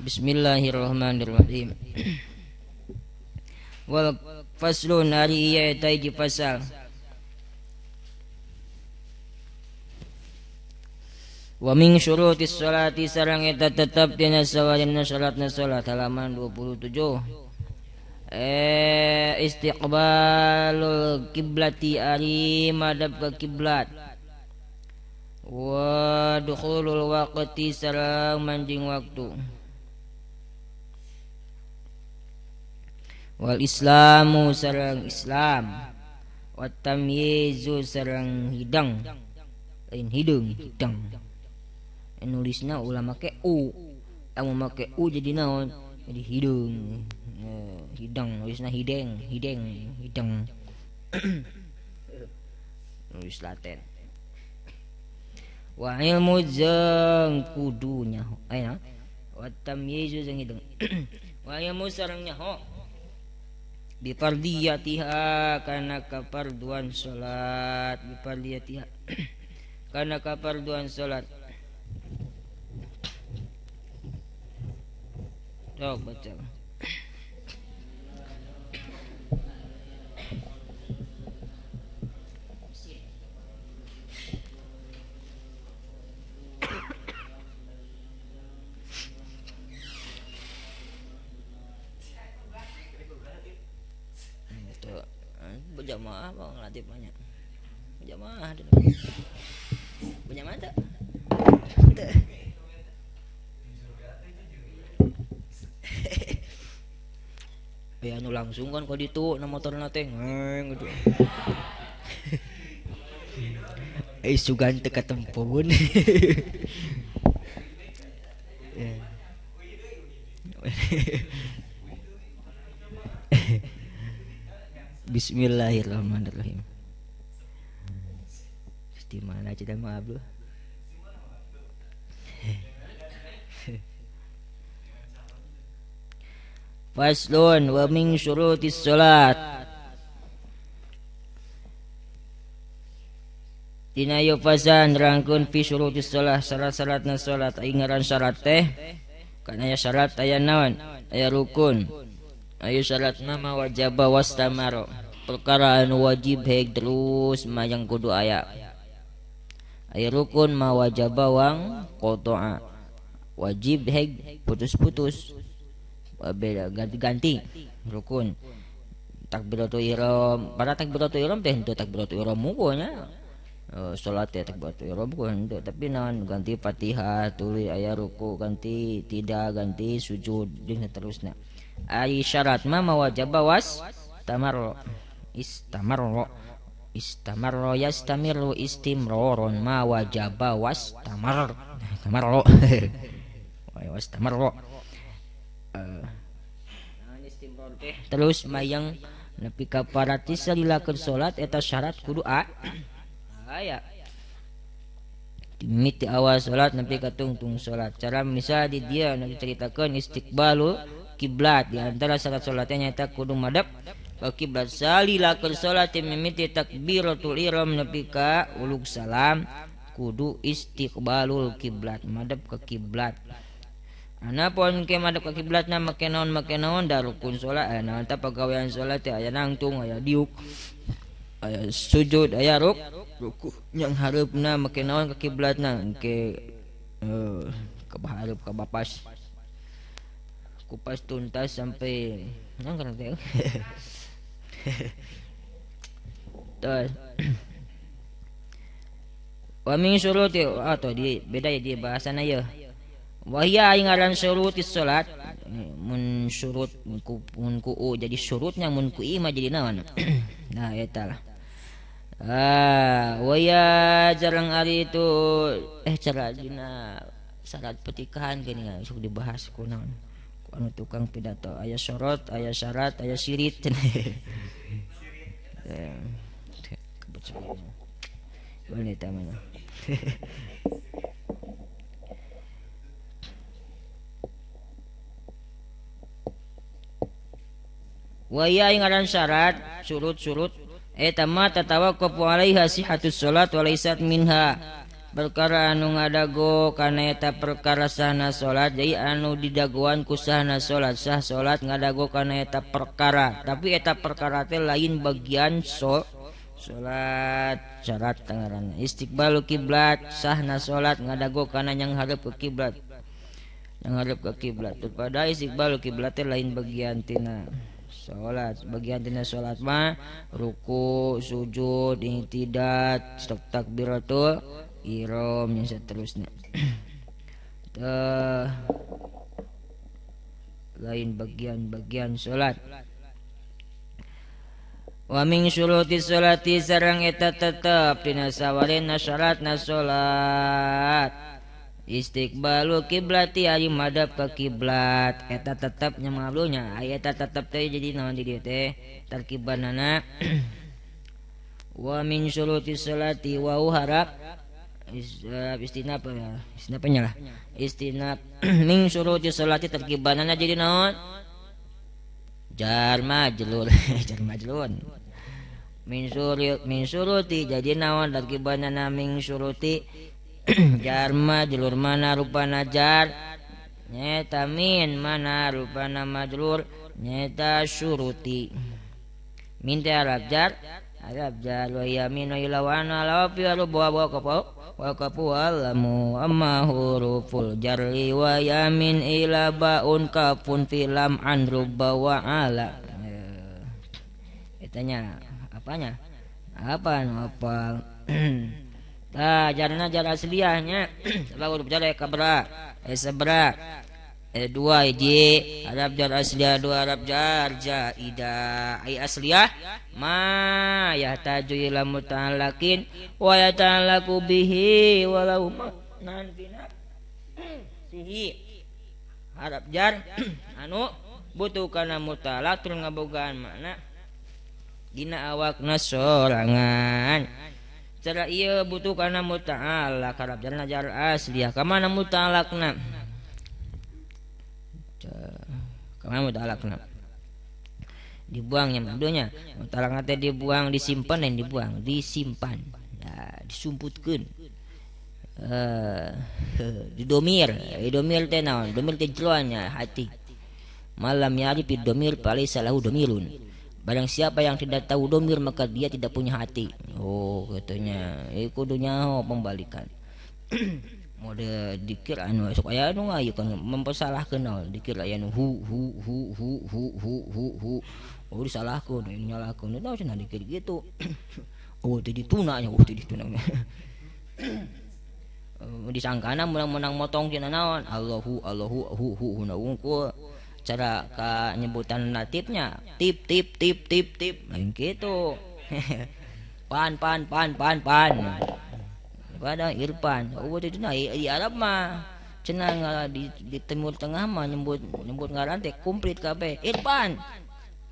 Bismillahirrahmanirrahim. Wal faslun ari ieu eta hiji pasal. Wa min syurutis sholati sareng eta tetep dina sawarina salatna salat halaman 27. Istiqbalul kiblati ari madhab ke kiblat. Wa dukhulul waqti sareng manjing waktu. Wal islamu sareng Islam. Wa tamyizu sareng hidang. Lain hidung, hidang. Nulisna ulah make u, amun make u jadi naon? Jadi hidung, hidang, nulisna hideng, hideng, hidang. Nulis laten. Wa ilmu jeung kudu nyaho, aya wa tamyizu jeung hidung. Wa ilmu sareng nyaho bi fardiyatiha kana kafarduan salat, bi fardiyatiha kana kafarduan salat. Sok baca. Itu berjamaah bang latih banyak. Berjamaah. Berjamaah tak? Tak. Ya anu langsung kan kok ditu na motorna teh ngeng gitu. Sugan teu katempoeun. Bismillahirrahmanirrahim. Di mana cerita mah abduh? Faslun wa min syurutis salat. Dina ieu fasan rangkeun fi syurutis salat, syarat-syaratna salat. Ai ngaran syarat teh kana aya syarat aya naon? Aya rukun. Aya syaratna mah wajaba wastamaro. Perkara anu wajib heg terus mayang kudu aya. Aya rukun mah wajaba wang qata'a. Wajib heg putus-putus. Beda ganti-ganti rukun. Takbiratul ihram, pada takbiratul ihram teh henteu takbiratul ihram muko nya. Salat teh takbiratul ihram ku henteu, tapi naon ganti Fatihah, tuluy aya ruku, ganti tidak, ganti sujud jeung saterusna. Ari syarat mah wajaba was tamarro. Istamarro. Istamarro yastamiru istimroron ma wajaba was tamar. Tamarro. Was tamarro. Terus mayang nepi ka paratis salila keur salat eta syarat kudu aya. Dimiti awal salat nepi ka tungtung salat. Cara misal di dieu nu dicaritakeun istiqbalu kiblat di antara syarat salatnya nyaeta kudu madhep ka kiblat salila keur salat mimiti takbiratul ihram nepi ka uluk salam kudu istiqbalul kiblat, madhep ka kiblat. Anapun ke madhep ka kiblatna make naon da rukun salat aya naon ta pagawean salat teh aya nangtung aya diuk aya sujud aya ruku yang hareupna make naon ka kiblatna ke ka hareup ka bapas kupas tuntas sampai nang kana teh. Terus wa min syuruti atau di beda ya di bahasana ye. Wahia ngaran syurutis salat mun syurut mun ku u jadi syurutnya mun ku i mah jadi naon. Nah eta lah. Wahia jarang ari itu cara dina syarat petikahan geuning sok dibahas ku naon. Ku anu tukang pidato aya syarat, aya syarat, aya sirit. Boleh eta mah. Waya ngaran syarat surut-surut eta ma tatawaqqafu alaiha sihhatus salat wa laysat minha. perkara anu ngadago kana eta perkara sahna salat jadi anu didagoan ku sahna salat sah salat ngadago kana eta perkara tapi eta perkara teh lain bagian salat syarat ngaranna istiqbalu kiblat sahna salat ngadago kana yang hadap ke kiblat yang hadap ke kiblat pada istiqbalu kiblat teh lain bagian tina salat bagian tina salat mah ruku sujud i'tidal takbiratul ihram yang seterusnya. Lain bagian-bagian salat. Wa min syuruti sholati sareng eta tetep dina sawarena syaratna salat. Istiqbalu kiblati ari madhab ka kiblat eta tetep nya mablunya aya eta tetep teh jadi naon di dieu teh tarkibanana. Wa min syuruti sholati wa harap istinab ya istinabnya lah istinab min syuruti sholati terkibanana jadi naon jar majlur jar majlun min syuruti jadi naon terkibanana min syuruti jar majlur mana rupana jar nyata min mana rupana majlur nyata syuruti min teh arab jar wa yamin wa ilawana lawa fi rubu wa kafu wa kafu alamu amma huruful jarri wa yamin ila baun kafun fi lam an rubba wa ala. Etanya apanya apa nu apal. Tah jarna jar asliahnya sebab huruf jar kabra sabra dua hiji Arab jar asliah dua Arab jar jaida ai asliah ma yahtaju ila muta'allaqin wa yata'allaqu bihi walau nan bina sihi Arab jar anu butuh kana muta'allaq tur ngabogaan makna dina awakna sorangan cara ieu butuh kana muta'allaq Arab jarna jar asliah ka mana muta'allaqna kamana muta'allaqna dibuangnya mabdunya muta'allaqna teh dibuang disimpan dan dibuang disimpan ya, disumputkeun didomir didomir teh naon domir teh jeroannya hati malam ya'rif domir falaisa lahu domirun barang siapa yang tidak tahu domir maka dia tidak punya hati. Oh katanya kudu nyaho pembalikan. Mode dikir anu sok aya anu ngayu kan mempersalahkeun naon dikir aya nu hu hu hu hu hu hu hu hu oh disalahkeun nyalahkeun naon cenah dikir gitu. Oh teh dituna nya oh teh dituna. Disangkana menang-menang motong cenah naon Allahu Allahu hu hu huna wungkul cara ka nyebutan latifnya tip tip tip tip tip lain kitu. Pan pan pan pan pan pada Irfan oh itu nah di Arab mah cenah di Timur Tengah mah nyebut nyebut ngaran teh komplit kabeh Irfan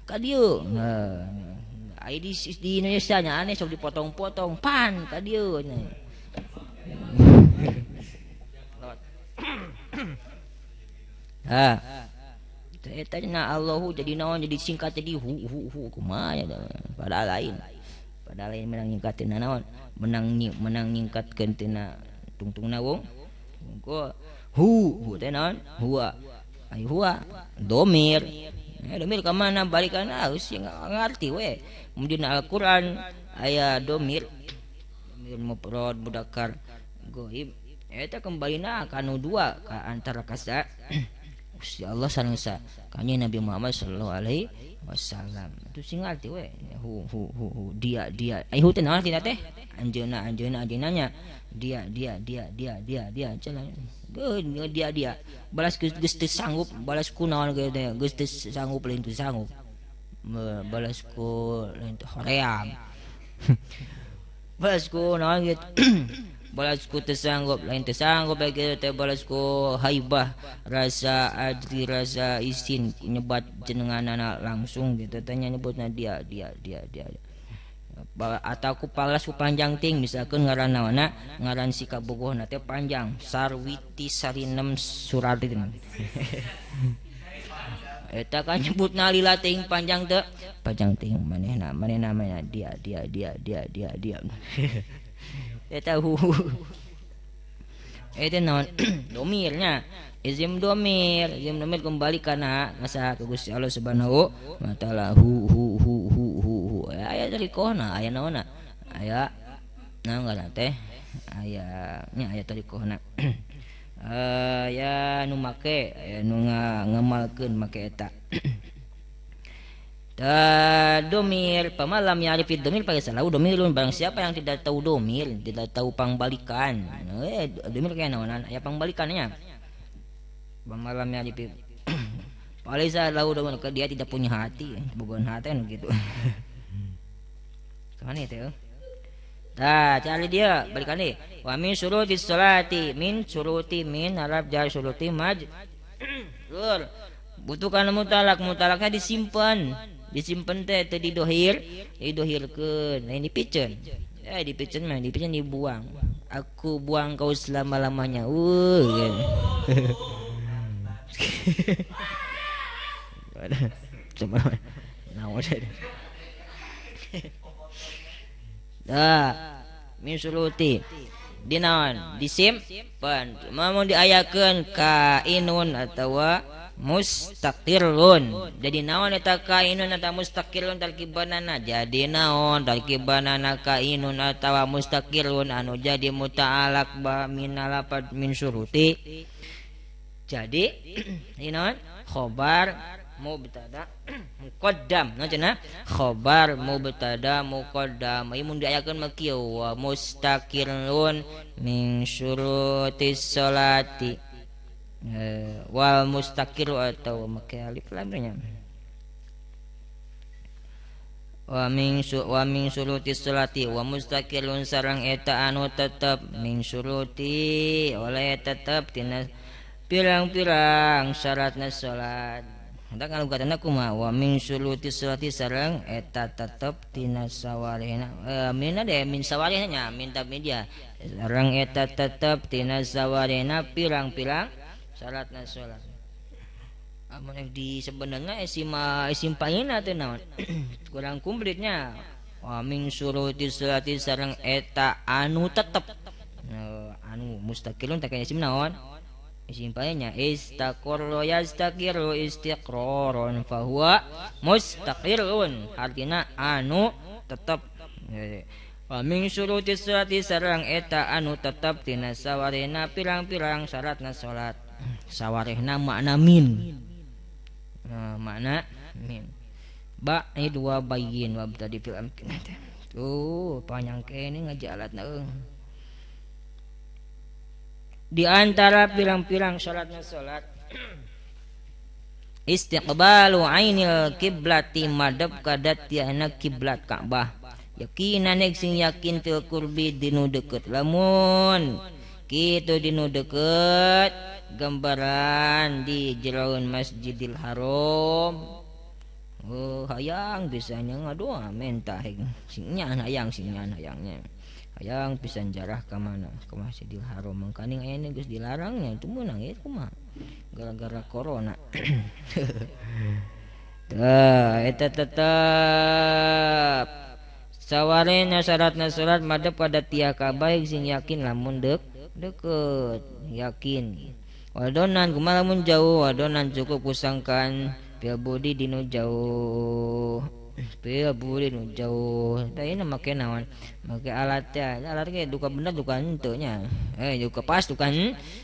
ka dieu. Nah ai di Indonesia nya aneh sok dipotong-potong pan ka dieu nya. Ha eta nya Allahu jadi naon jadi singkat jadi hu hu hu kumaha nya padahal lain menang nyingkatin naon menang nyingkatkeun tina tungtungna wong ku hu hu teh naon huwa ai huwa domir domir ka mana balikan geus ngarti we mun dina Al-Qur'an aya domir domir mufrad mudzakkar ghaib eta kembalina ka nu dua ka antara kasa Gusti Allah sareng sa kanjeng Nabi Muhammad sallallahu alaihi wasallam itu sing ngarti we hu hu hu hu dia dia ai hu teh naon tina teh anjeunna anjeunna anjeunna nya dia dia dia dia dia dia cenah dia dia balas geus teu sanggup balas ku naon ge teh geus teu sanggup lain teu sanggup balas ku lain teu hoream balas ku naon ge balas ku teu sanggup lain teu sanggup kitu teh balas ku haibah rasa ajri rasa isin nyebat jenenganana langsung gitu teh nya nyebutna dia dia dia dia atau ku palas ku panjang ting misalkan ngaran naonna ngaran si kabogohna teh panjang Sarwiti Sarinem Suratin. Eta kan nyebutna lila ting panjang teu panjang ting manehna manehna manehna dia dia dia dia dia dia. Eta hu Itu naon domirnya izim domir kembali kana ngasa ka Gusti Allah Subhanahu wa taala hu hu hu hu hu hu aya tarikohna aya naonna aya naon ngaran teh aya nya aya tarikohna aya nu make aya nu ngamalkeun make eta. Domir pamalam ya'rifid domir pakai salahu domirun barang siapa yang tidak tahu domir tidak tahu pangbalikan domir kayak naonan aya pangbalikannya pamalam ya'rifid palisa lahu domir dia tidak punya hati bukan hati gitu. Kemana itu? Tah cari dia balikan deh wa min syurutis sholati min syuruti min harap jar syuruti maj lur butuhkan mutalak mutalaknya disimpan disimpan teh teu didohir didohirkeun lain dipiceun dipiceun mah dipiceun dibuang aku buang kau selama-lamanya gitu. Dah min suluti dinaon disimpan mun diayakeun kainun atawa mustaqirun jadi naon eta kainun atawa mustaqirun tarkibanana jadi naon tarkibanana kainun atawa mustaqirun anu jadi muta'alaq ba minalafad min syuruti jadi ini naon khobar mubtada muqaddam naon cenah khobar mubtada muqaddam ieu mun diayakeun mah kieu wa mustaqirun min syurutis sholati wal mustaqiru atau make alif lamnya wa min syuruti sholati wa mustaqirun sareng eta anu tetep min syuruti oleh tetep tina pirang-pirang syaratna salat. Hendak kalau katana kumaha wa min syuruti sholati sareng eta tetep tina sawarehna mina de min sawarehna nya minta media sareng eta tetep tina sawarehna pirang-pirang syaratna salat. Amun di sebenarnya isim pangina teh naon kurang komplitnya wa min syuruti sholati sareng eta anu tetep anu mustaqilun teh isim naon isim pangina istaqarra yastaqiru istiqraran fahuwa mustaqirun artina anu tetep wa min syuruti sholati sareng eta anu tetep tina sawarehna pirang-pirang syaratna salat. Sawarehna makna min makna min ba ini dua bayin wa tadi fil amkin tuh panjang kene ngajalatna eueuh di antara pirang-pirang syaratna salat istiqbalu ainil kiblati madep kadatiana kiblat Ka'bah yakinan sing yakin fil qurbi dinu deket lamun kitu dinu deket gambaran di jeroan Masjidil Haram. Oh hayang bisanya ngadoa mentah singnya hayang singnya hayangnya hayang pisan jarah ka mana ke Masjidil Haram mangkaning aya geus dilarangnya itu meunang ieu kumaha gara-gara corona. Tah eta tetep sawarena syaratna salat madep pada tiah Ka'bah sing yakin lamun deket yakin wadonan kumaha lamun jauh wadonan cukup kusangkan pil budi dinu jauh pil budi dinu jauh tah ieu make naon make alat teh alat ge duka bener duka henteu nya duka pas duka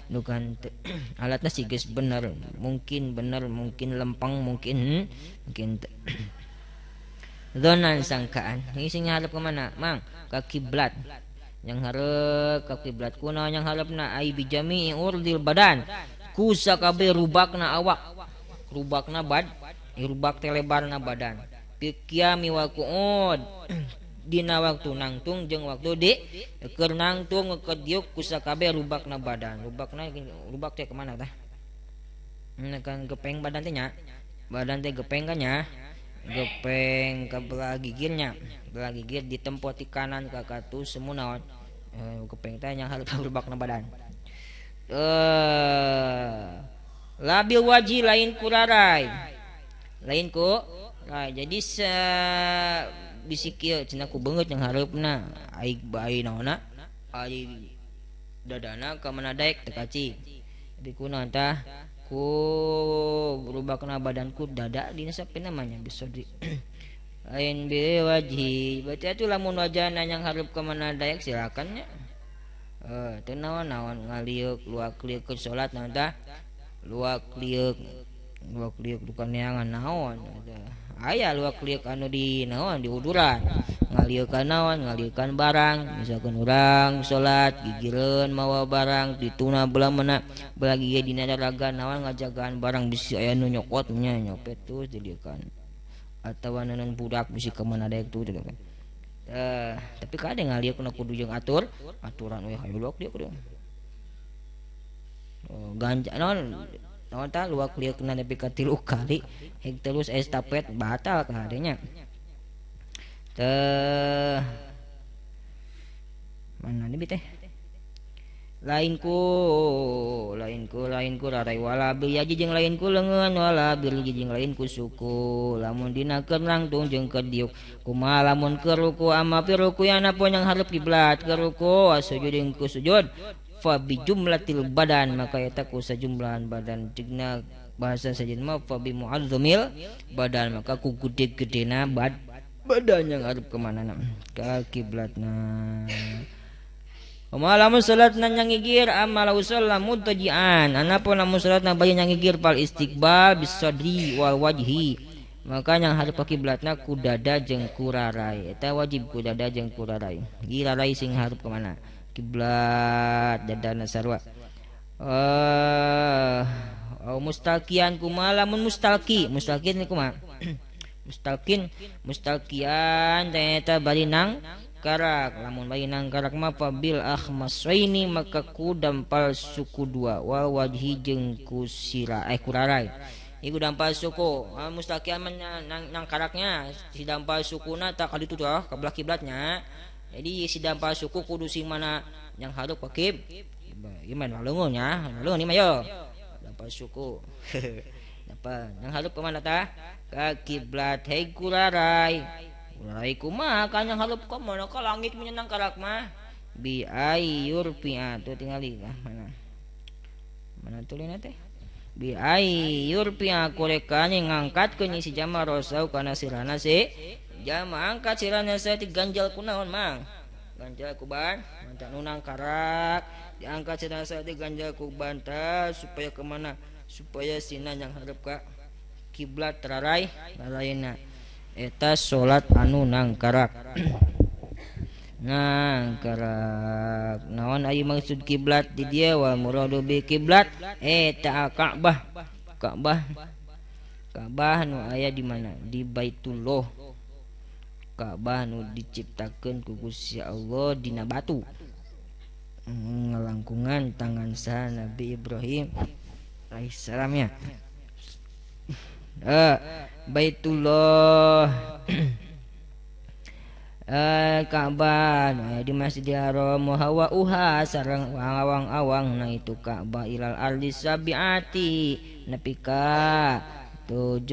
duka henteu alatna sih geus bener mungkin lempeng mungkin mungkin teu. Zonan sangkaan ini sing ngarep ke mana mang ka kiblat yang harap ka kiblat kuna yang harapna ai bijami urdil badan ku sakabeh rubakna awak rubakna bad rubak telebarna badan pikiami wa qu'ud dina waktu nangtung jeung waktu di keur nangtung keur diuk ku sakabeh rubakna badan rubakna rubak teh kemana tah kan gepeng badan teh nya badan teh gepeng kan nya gepeng ke belah gigirnya belah gigir ditempo ti kanan ka katu semua naon gepeng teh yang harus rubakna badan labil wajih lain kurarai lain ku rai jadi bisi kieu cenah ku beungeut yang hareupna ai bae naonna ai Dadana ka mana daek teu kaci. Tapi kunaon tah ku berubah kena badanku dada dina sapi namanya bisodri. Lain bi wajhi. Berarti atuh lamun wajahna yang hareup ka mana daek silakan nya. Teu naon-naon ngaliuk luak liuk ke salat naon tah? Luak liuk. Luak liuk bukan neangan naon. Aya luak liuk anu di naon di uduran. Ngalieukan naon, ngalieukan barang, misalkan urang salat gigireun mawa barang dituna belah mana belah gigi dina daraga naon ngajagaan barang bisi aya nu nyokot nya nyopet tuh dilieukan. Atawa naon budak bisi ka mana daek tuh kan. Tapi kadang ngalieukna kudu jeung atur, aturan we hayu luak liuk. Oh, ganja naon naon tah luak liukna nepi ka 3 kali heg terus estafet batal ka hadenya. Teh mana nih teh lainku lainku rarai wala bil yaji jeung lainku leungeun wala bil jeung lainku suku lamun dina keur nangtung jeung keur diuk kumaha lamun keur ruku ama fi ruku anapun yang hareup kiblat keur ruku sujud jeung ku sujud fa bi jumlatil badan maka eta ku sajumlahan badan jeung bahasa sejen mah fa bi muazzamil badan maka ku gede-gedena badan yang hareup ke mana ka kiblatna. Lamun salat na nyangigir amalau sholat mutajian anapun lamun salat na bayi nyangigir pal istiqbal bisadri wal wajhi maka yang hareup ka kiblatna ku dada jeung ku rarai eta wajib ku dada jeung ku rarai girarai sing hareup ka mana kiblat dadana sarua. Mustalqian kumaha lamun mustalqi mustalqin kumaha mustalqin mustalqian eta bari nang karak lamun bari nang karak mah bil akhmasaini maka ku dampal suku dua wal wajhi jeung ku sira ku rarai iku dampal suku mustalqian mah nang karaknya si dampal sukuna tak kali itu tah ka belah kiblatnya jadi si dampal suku kudu sing mana yang hareup ka kib ieu mah leungeun nya leungeun ieu mah yo dampal suku dampal yang hareup ka mana tah ka kiblat hei ku rarai rarai kumaha kan yang hareup ka mana ka langit menyenang karak mah bi ayyurfi'a tuh tingali mana mana tulina teh bi ayyurfi'a kurekane ngangkatkeun si jama rosau kana sirana si jama angkat sirana saeutik ganjal kunaon mang ganjal ku ban mantap nunang karak diangkat sirana saeutik ganjal ku bantal supaya kemana supaya sina yang hareup ka kiblat rarai raraina eta salat anu nangkarak nangkarak naon aya maksud kiblat di dieu wal muradu bi kiblat eta Ka'bah Ka'bah Ka'bah nu aya di mana di Baitullah Ka'bah nu diciptakeun ku Gusti Allah dina batu ngalangkungan tangan saha Nabi Ibrahim alaihissalam ya. Baitullah Ka'bah di Masjidil Haram hawa uha sareng awang-awang na itu Ka'bah ilal ardi sabiati nepi ka 7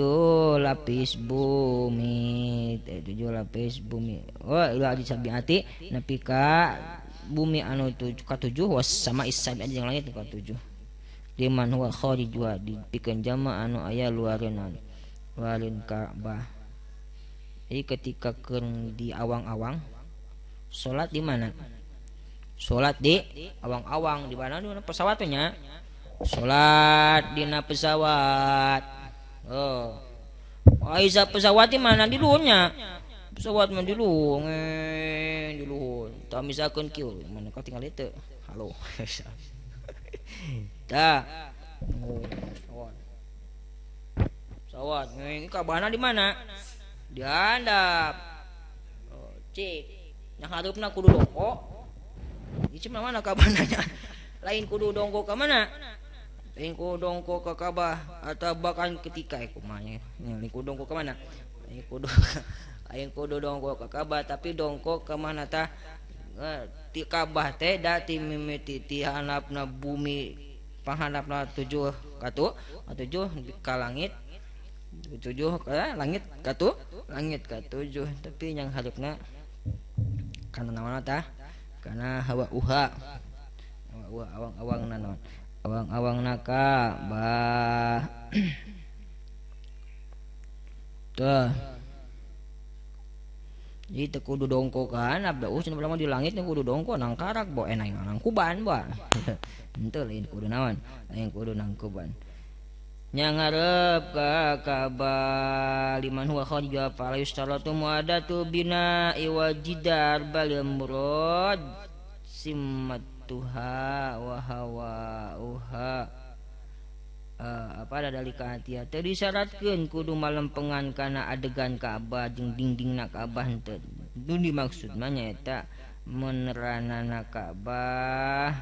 lapis bumi 7 lapis bumi oh ilal ardi sabiati nepi ka bumi anu ka-7 was sama isabiati jeung langit ka-7 liman huwa kharijuha dipikeun jama anu aya luareun luareun Ka'bah. Jadi ketika keur di awang-awang salat di mana? Salat di awang-awang di mana di pesawatnya? Salat dina pesawat. Oh. Aiza pesawat di mana di luhurnya? Pesawat mah di luhur, di luhur. Tah misalkeun kieu mana ka tinggal itu. Halo. Tah. Oh, pesawat. Pesawat ini Ka'bahna di mana? Di handap. Oh, cik. Yang hareupna kudu dongko. Ieu mah mana Ka'bahna nya? Lain kudu dongko ka mana? Lain kudu dongko ka Ka'bah atau bahkan ketika kumaha nya? Lain kudu dongko ka mana? Lain kudu dongko ka Ka'bah tapi dongko ka mana tah? Ti Ka'bah teh da ti mimiti ti handapna bumi panghandapna 7 katu 7 ka langit 7 ka langit katu langit ka 7 tapi yang hareupna kana naon tah kana hawa uha Eueuh awang-awangna naon? Awang-awangna Ka'bah. Tah. Jadi teu kudu dongko ka handap da cenah mah di langit teh kudu dongko nangkarak bo enak nangkuban ba. Henteu lain kudu naon? Lain kudu nangkuban. Nya ngarep ka Ka'bah liman huwa kharija fala yustaratu muadatu bina iwajidar bal murad simmatuha wa hawauha. Apa ada dalika atia teu disyaratkeun kudu malempengan kana adegan Ka'bah jeung dindingna Ka'bah henteu. Nu dimaksud mah nyaeta meneranana Ka'bah.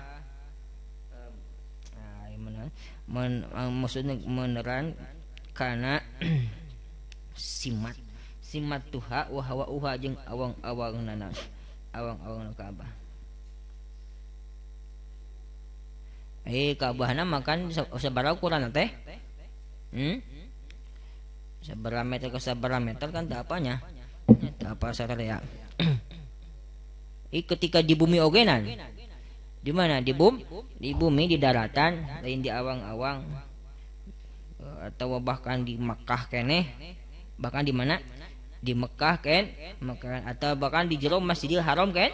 Maksudnya meneran kana simat simat tuha wa hawa uha jeung awang-awangna awang-awangna Ka'bah. Ka'bahna makan sabaraha ukuran teh? Sabaraha meter ke sabaraha meter kan tak apanya? Tak apa sararea. Ketika di bumi ogenan. Di mana? Di bumi, di bumi di daratan, lain di awang-awang atau bahkan di Mekah keneh. Bahkan di mana? Di Mekah ken, Mekah atau bahkan di jero Masjidil Haram ken.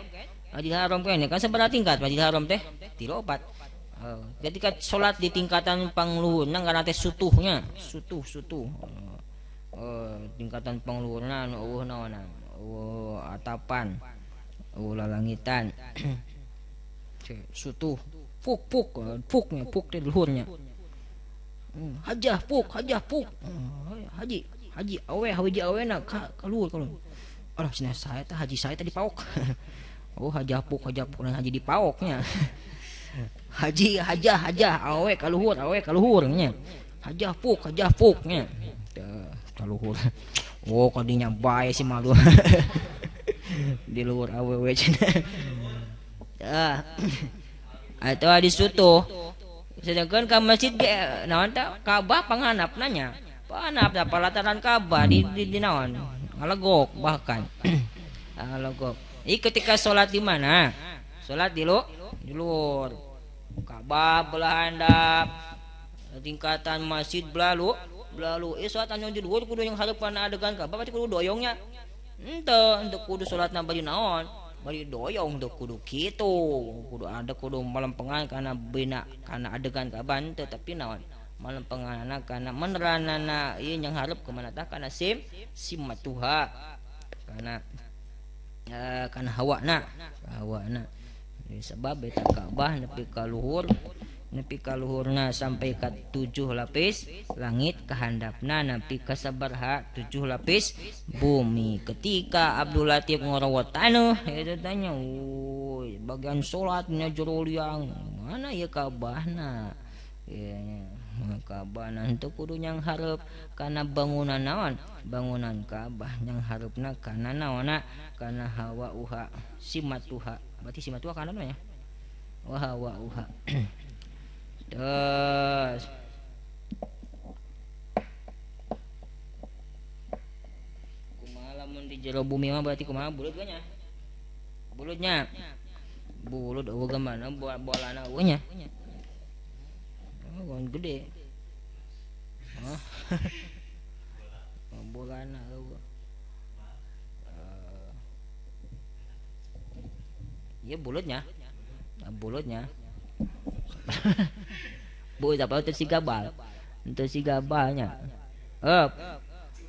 Masjidil Haram keneh kan sabaraha tingkat Masjidil Haram teh? 3 4. Ketika sholat di tingkatan pangluhurna ngaran teh sutuhnya, sutuh sutuh. Tingkatan pangluhurna anu eueuh naonan, eueuh atapan, eueuh lalangitan. Sutuh, puk puk, puknya puk teh luhurnya. Hajah puk, hajah puk. Haji, haji awe, haji awena ka luhur ka luhur. Alah cenah saya teh haji saya teh dipaok. Oh hajah puk, hajah puk haji dipaoknya. Haji hajah hajah awe kaluhur nya. Hajah puk nya. Teu kaluhur. Oh kadinya bae si malu. Di luhur awewe cenah. Tah. Atau di sutuh. Sedangkan ka masjid ge naon tah Ka'bah panghandapna nya. Panghandapna palataran Ka'bah di naon? Ngalegok bahkan. Ngalegok. Ketika salat di mana? Salat di luhur. Ka'bah belah handap, tingkatan masjid belalu, belalu. Salat anu di luhur kudu yang hareup kana adegan Ka'bah berarti kudu doyongnya. Henteu, henteu kudu salatna bari naon? Bari doyong teu kudu kitu. Kudu ada kudu malempengan kana bina kana adegan Ka'bah henteu, tapi naon? Malempenganana kana meneranana ieu yang hareup ka mana tah kana sim simatuha. Kana kana hawana, hawana. Sebab eta Ka'bah nepi ka luhur, nepi ka luhurna sampai ka 7 lapis langit, kahandapna nepi ka sabaraha 7 lapis bumi. Ketika Abdul Latif ngorowot taneuh eta tanya, "Wuih, bagian salatnya jero liang, mana ieu Ka'bahna?" Ieu Ka'bahna henteu kudu nyang hareup kana bangunan naon? Bangunan Ka'bah nyang hareupna kana naonna? Kana hawa uha simatuha. Berarti simatuha kana ya? Wa hawa uha. Terus kumaha lamun di jero bumi mah berarti kumaha bulut nya? Bulutnya. Bulut eueuh mana bolana eueuh nya. Oh, gede. Hah? Bolana eueuh. Iya bulutnya. Bulutnya. Bu apa teu si gabal. Teu si gabalnya.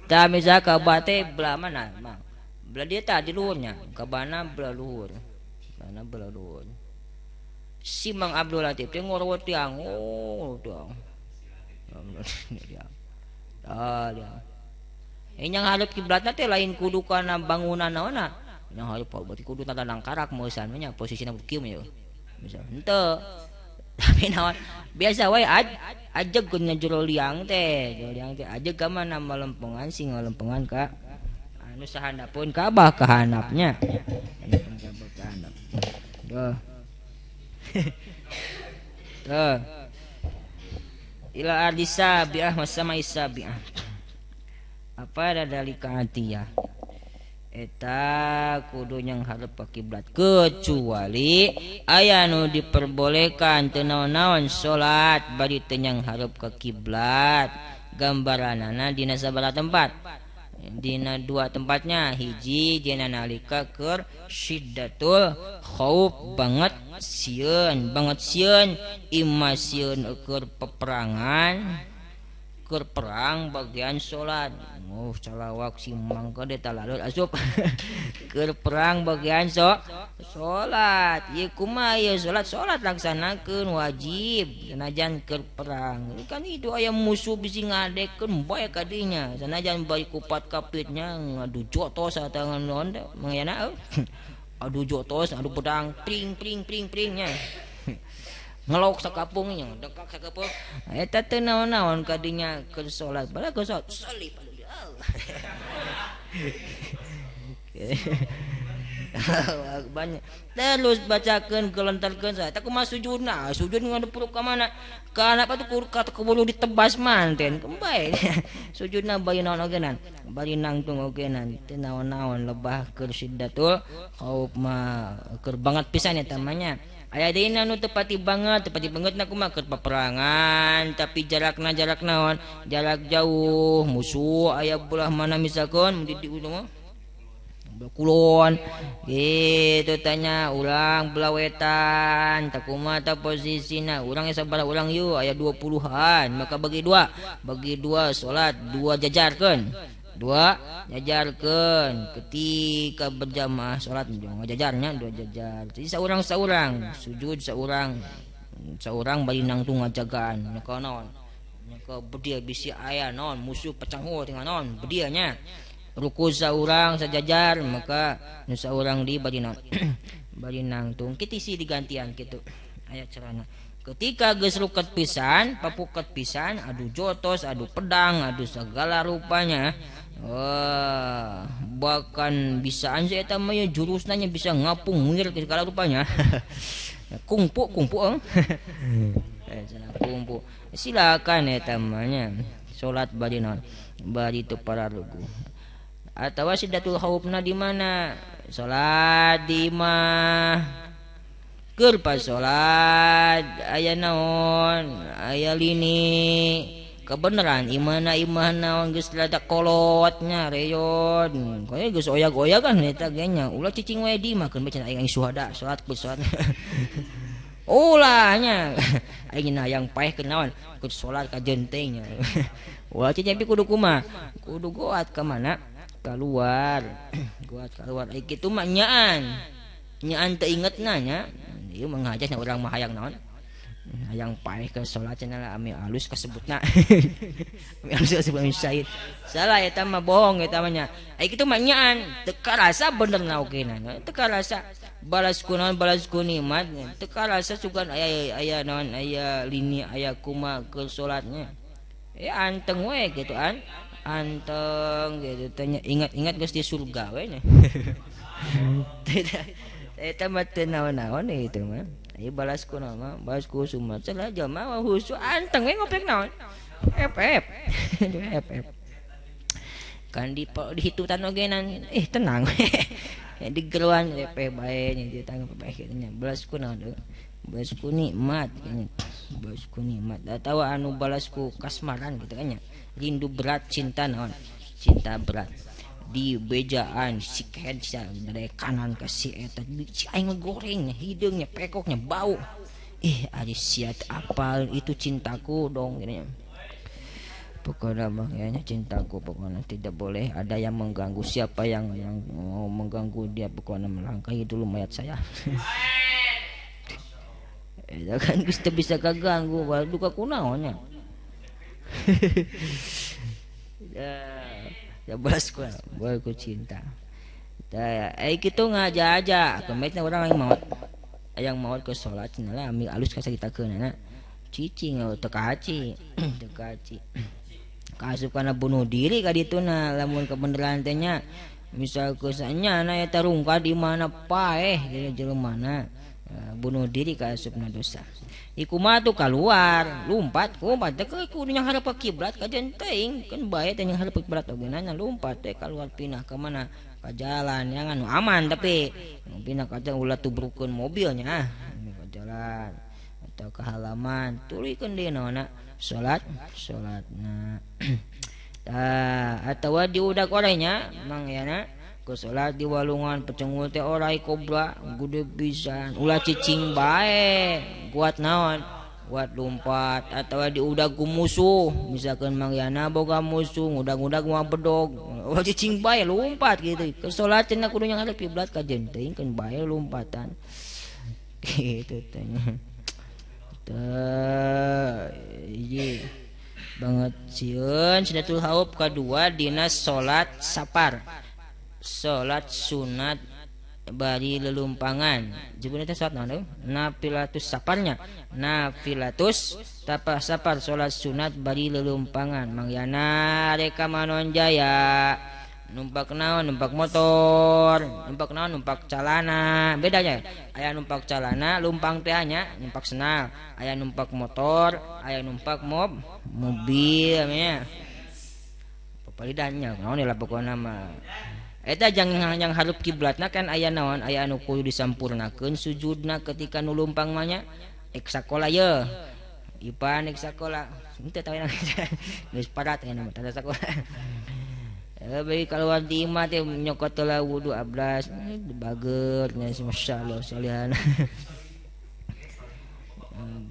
Tah misal Ka'bah teh belah mana? Mang. Belah dia tah di luhurnya. Ka'bahna belah luhur. Ka'bahna belah luhur. Si Mang Abdul Latif teh ngorowot tiang. Oh, tiang. Tiang. Ah, tiang. Yang hadap kiblatna teh lain kudu kana bangunan naonna. Yang hadap berarti kudu tanda nangkarak meusan nya posisina kieu mah. Misal henteu. Tapi naon biasa wae ajeg nya jero liang teh, jero liang teh ajeg ka mana malempengan sing ngalempengan ka anu sahandapeun Ka'bah ka handapnya. Ka'bah ka handap. Duh. Tuh. Ila ardi sabi'ah wa samai sabi'ah. Apa ada dalika atiyah? Eta kudu nyangharep ka kiblat kecuali aya nu diperbolehkan teu naon-naon salat bari teu nyangharep ka kiblat. Gambaranana dina sabaraha tempat? Dina dua tempatnya. Hiji dina nalika keur syiddatul khauf banget sieun, banget sieun imma sieun keur peperangan, keur perang bagian salat. Oh calawak si mangka de talalur asup. Keur perang bagian salat. Ieu kumaha ieu salat? Salat laksanakeun wajib sanajan keur perang. Kan itu aya musuh bisi ngadekeun bae ka dinya. Sanajan bari kupat kapitnya ngadu jotos satangan naon teh mangayana. Adu jotos, adu pedang pring pring pring pringnya. Ngelok sakapungnya, dengkak sakapung. Eta teu naon-naon ka dinya keur salat. Bala keur salat salib. Banyak. Terus bacakeun gelentarkeun saya. Tak kumaha sujudna? Sujud ngadepuruk ka mana? Kana apa tuh keburu ditebas manten. Kembae. Sujudna bari naon ogenan? Bari nangtung ogenan. Teu naon-naon lebah keur syiddatul khauf mah keur banget pisan eta mah nya. Aya deui nu tepati banget na kumaha keur peperangan tapi jarakna jarak naon? Jarak jauh, musuh aya belah mana misalkan di ujung belah kulon gitu tanya urang belah wetan tak kumaha ta posisina urang sabaraha urang yeuh aya 20-an maka bagi dua salat dua jajarkeun. Dua jajarkeun ketika berjamaah salat jajarnya dua jajar. Jadi saurang-saurang sujud saurang saurang bari nangtung ngajagaan nya naon nya bedia bisi aya naon musuh pecanghu tinggal naon bedia nya. Ruku saurang sajajar maka nu saurang di bari naon bari nangtung kitu sih digantian kitu aya carana. Ketika geus ruket pisan, papuket pisan, adu jotos, adu pedang, adu segala rupanya. Wah, bahkan bisaan sih eta mah jurusna nya bisa ngapung ngir segala rupanya. Kungpu kungpu kungpu. Silakan eta mah nya. Salat bari naon? Bari teu pararugu. Atawa syiddatul khaufna di mana? Salat di imah. Keur pas salat aya naon? Aya lini. Kebenaran imahna imah naon geus rada kolotnya reyon. Kaya geus oyag-oyagan eta ge nya. Ulah cicing wae di imah keun bae cenah aing syuhada salat geus salat. Ulah nya. Aing hayang paeh keur naon? Keur salat ka jenteng nya. Ulah cicing kudu kumaha? Kudu goat ka mana? Keluar. Goat keluar. Ai kitu mah nyaan. Nyaan teu ingetna nya. Ieu mah ngajasna urang mah hayang naon? Hayang paeh ke salat cenah lah ame alus kasebutna. Ame alus kasebut ame syahid. Salah eta mah bohong eta mah nya. Ai kitu mah nyaan teu karasa benerna oge na. Teu karasa balas ku naon balas ku nikmat. Teu karasa sugan aya aya naon aya lini aya kumaha keur salatnya. Ya anteng we gitu an. Anteng gitu tanya ingat-ingat geus di surga we nya. Eta mah teu naon-naon itu mah. Ieu balas ku naon mah, balas ku sumat salah jelema mah husu anteng we ngoplek naon. F F. F F. Kan di dihitutan oge nan tenang we. Digeruan F F bae nya ditang bae kitu nya. Balas ku naon deui. Balas ku nikmat nya. Balas ku nikmat atawa anu balas ku kasmaran gitu kan nya. Rindu berat cinta naon? Cinta berat. Di bejaan si kedsa dari kanan ke si eta si aing mah gorengnya hideungnya pekoknya bau ari sia apal itu cintaku dong gini. Pokoknya bang ya cintaku pokoknya tidak boleh ada yang mengganggu siapa yang mau mengganggu dia pokoknya melangkahi dulu mayat saya. Ya kan geus teu bisa kaganggu duka kunaonnya. Ya balas ku cinta. Kitu ngaja-aja kemetna urang yang maot ke salat cenah lah ami alus kasaritakeunana. Cicing teu kaci, teu kaci. Kaasup kana bunuh diri ka dituna lamun kebeneran teh nya. Misal keusanya na eta rungkad di mana paeh jelema mana bunuh diri kaasupna dosa. Iku mah tuh keluar, lompat, lompat teh kudu nyangharep ka kiblat kajen teuing, kan bae teh nyangharep kiblat oge nanya lompat teh keluar pindah ka mana? Ka jalan yang anu aman tapi pindah ka jalan ulah tubrukeun mobilnya ka jalan atau ke halaman tuluykeun deui naonna salat salatna. Tah atawa diudag orangnya mang yana ke salat di walungan pecengul teh orai kobra gede pisan ulah cicing bae kuat naon kuat lompat atawa diudag ku musuh misalkan mang yana boga musuh ngudag-ngudag moal bedog ulah cicing bae lompat gitu ke salat cenah kudu ngadep kiblat ka jenteng keun bae lompatan gitu teh. Tah ieu banget sieun sidatul haub kadua dina salat sapar salat sunat bari lelumpangan jebuna teh salat naon nafilatus saparnya nafilatus tapa sapar salat sunat bari lelumpangan mang yana rek ka Manonjaya numpak naon numpak motor numpak naon numpak calana bedanya aya numpak calana lumpang teh nya numpak senal aya numpak motor aya numpak mobil nya papalidannya naon lah pokona mah eta jangan yang hareup kiblatna kan aya naon aya anu kudu disampurnakeun sujudna ketika nu lumpang mah nya ek sakola ye ipan ek sakola henteu tahu geus parat aya mah tanda sakola. Bagi keluar di imah teh nyokot heula wudu ablas bager nya masyaallah salihan.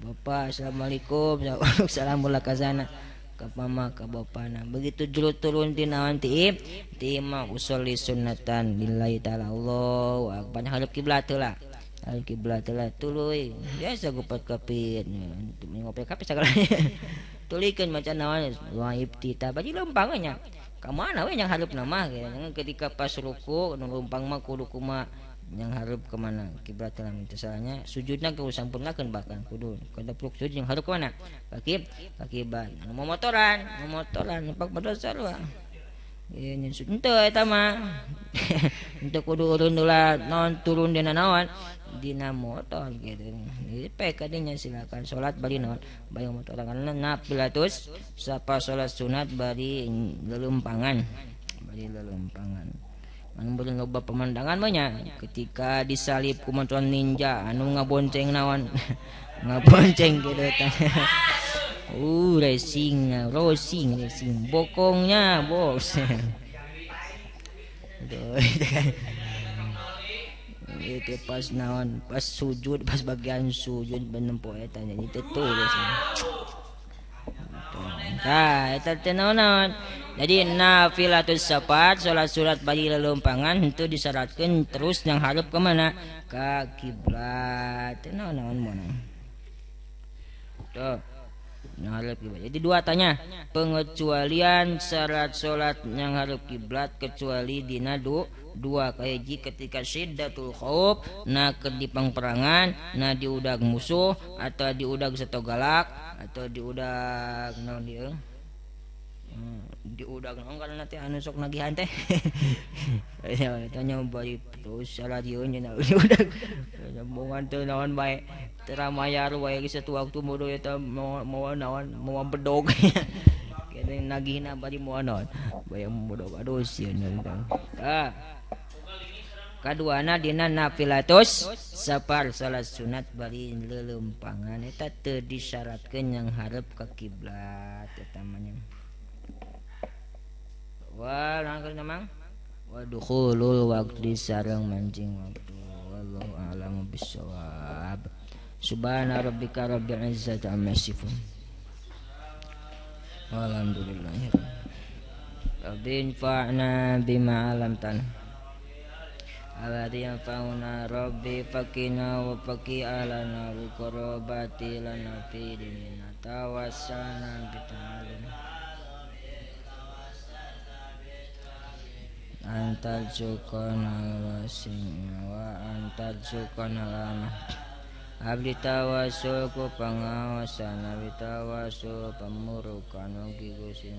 Bapak assalamualaikum waalaikumsalam kasana ka mama ka bapana begitu jero turun ti naon ti imah usolli sunnatan lillahi taala Allahu akbar hadap kiblat heula hadap kiblat heula tuluy biasa gupat kapit ngopi kapit sagala tulikeun maca naon wa ibtita bagi lempang nya ka mana we yang hareup nama gitu. Ketika pas ruku nu lumpang mah kudu kumaha yang hareup ke mana kiblat dalam itu salahnya sujudna kudu sampurnakeun bahkan kudu kada perlu sujud yang hareup ke mana kaki kiblat anu momotoran numpak motor sarua ieu nya henteu eta mah henteu kudu urun heula naon turun dina naon dina motor gitu. Jadi pek kadinya silakan salat bari naon bari motor karena nafilatus sapa salat sunat bari lelumpangan anu beureun loba pemandangan mah nya ketika disalib ku motor ninja anu ngabonceng naon ngabonceng gitu teh. Racing racing bokongnya bos. Itu pas naon pas sujud pas bagian sujud menempo eta nya itu tuh. Tah eta teh naon. Jadi nafilatus safar salat surat bagi lelumpangan itu disyaratkeun terus yang hareup ke mana ka kiblat teh naon mana. Tuh ngarep kiblat. Jadi dua tanya pengecualian syarat salat yang hareup kiblat kecuali dina dua kahiji ketika syiddatul khauf na keur di pangperangan na diudag musuh atau diudag sato galak atau diudag naon dieu diudag naon karena teh anu sok nagihan teh eta nya bari terus salat ieu nya diudag sambungan teu naon bae teramayar wae geus satu waktu bodoh eta mawa naon mawa bedog kene nagihna bari mawa naon bayang bedog aduh sieun tah kaduana dina nafilatus safar salat sunat bari lelumpangan eta teu disyaratkeun yang hareup ka kiblat eta mah nya wa nangkeun mang wa dukhulul waqti sareng mancing waktu wallahu a'lamu bissawab. Subhana rabbika rabbil izzati amma yasifun. Walhamdulillahi rabbil anfa'na bima 'allamtana. Alladzi yanfa'una rabbi faqina wa faqi alana wa qurabati lana fi dinina tawassalna bi ta'alina. Antal sukana wasing wa antal sukana lama. Abdi tawasul ku pangawasan, abdi tawasul pamurukan, ugi gusti.